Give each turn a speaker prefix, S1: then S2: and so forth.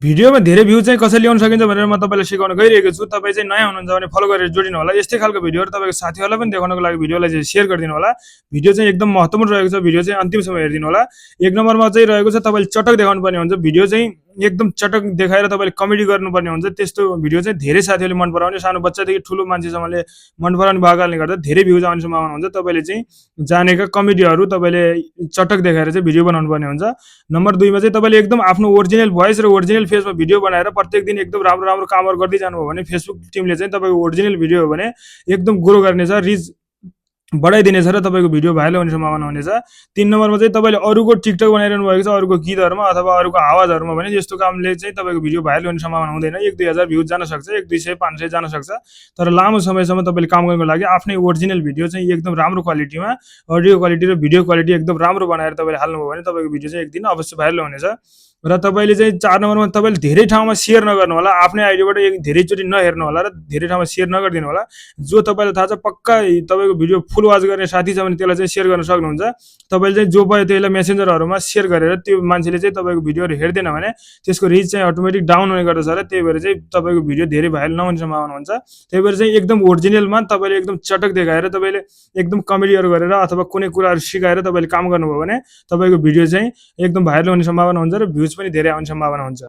S1: भिडियोमा धेरै भ्यू चाहिँ कसरी ल्याउन सकिन्छ भनेर म तपाईँलाई सिकाउन गइरहेको छु। तपाईँ चाहिँ नयाँ हुनुहुन्छ भने फलो गरेर जोडिनु होला। यस्तै खालको भिडियोहरू तपाईँको साथीहरूलाई पनि देखाउनको लागि भिडियोलाई चाहिँ सेयर गरिदिनु होला। भिडियो चाहिँ एकदम महत्त्वपूर्ण रहेको छ। भिडियो चाहिँ अन्तिमसम्म हेरिदिनु होला। एक नम्बरमा चाहिँ रहेको छ तपाईँले चटक देखाउनु पर्ने हुन्छ। भिडियो चाहिँ एकदम चटक देखाएर तपाईँले कमेडी गर्नुपर्ने हुन्छ। त्यस्तो भिडियो चाहिँ धेरै साथीहरूले मन पराउने, सानो बच्चादेखि ठुलो मान्छेसम्मले मन पराउने भएको कारणले गर्दा धेरै भ्युज आउने सम्भावना हुन्छ। तपाईँले चाहिँ जानेका कमेडीहरू तपाईँले चटक देखाएर चाहिँ भिडियो बनाउनु पर्ने हुन्छ। नम्बर 2 मा चाहिँ तपाईँले एकदम आफ्नो ओरिजिनल भोइस र ओरिजिनल फेसमा भिडियो बनाएर प्रत्येक दिन एकदम राम्रो राम्रो कामहरू गर्दै जानुभयो भने फेसबुक टिमले चाहिँ तपाईँको ओरिजिनल भिडियो हो भने एकदम ग्रो गर्नेछ, रिच बढाइदिनेछ र तपाईँको भिडियो भाइरल हुने सम्भावना हुनेछ। 3 नम्बरमा चाहिँ तपाईँले अरूको टिकटक बनाइरहनु भएको छ, अरूको गीतहरूमा अथवा अरूको आवाजहरूमा भने यस्तो कामले चाहिँ तपाईँको भिडियो भाइरल हुने सम्भावना हुँदैन। 1-2 हजार भ्युज जान सक्छ, 1-200 500 जान सक्छ, तर लामो समयसम्म तपाईँले काम गर्नको लागि आफ्नै ओरिजिनल भिडियो चाहिँ एकदम राम्रो क्वालिटीमा अडियो क्वालिटी र भिडियो क्वालिटी एकदम राम्रो बनाएर तपाईँले हाल्नुभयो भने तपाईँको भिडियो चाहिँ एक दिन अवश्य भाइरल हुनेछ। र तपाईँले चाहिँ 4 नम्बरमा तपाईँले धेरै ठाउँमा सेयर नगर्नु होला, आफ्नै आइडीबाट धेरैचोटि नहेर्नु होला र धेरै ठाउँमा सेयर नगरिदिनु होला। जो तपाईँलाई थाहा छ पक्का तपाईँको भिडियो फुल वाच गर्ने साथी छ भने त्यसलाई चाहिँ सेयर गर्न सक्नुहुन्छ। तपाईँले चाहिँ जो पायो त्यसलाई मेसेन्जरहरूमा सेयर गरेर त्यो मान्छेले चाहिँ तपाईँको भिडियोहरू हेर्दैन भने त्यसको रिच चाहिँ अटोमेटिक डाउन हुने गर्दछ र त्यही भएर चाहिँ तपाईँको भिडियो धेरै भाइरल नहुने सम्भावना हुन्छ। त्यही भएर चाहिँ एकदम ओरिजिनलमा तपाईँले एकदम चटक देखाएर तपाईँले एकदम कमेडीहरू गरेर अथवा कुनै कुराहरू सिकाएर तपाईँले काम गर्नुभयो भने तपाईँको भिडियो चाहिँ एकदम भाइरल हुने सम्भावना हुन्छ र भ्युज पनि धेरै आउने सम्भावना हुन्छ।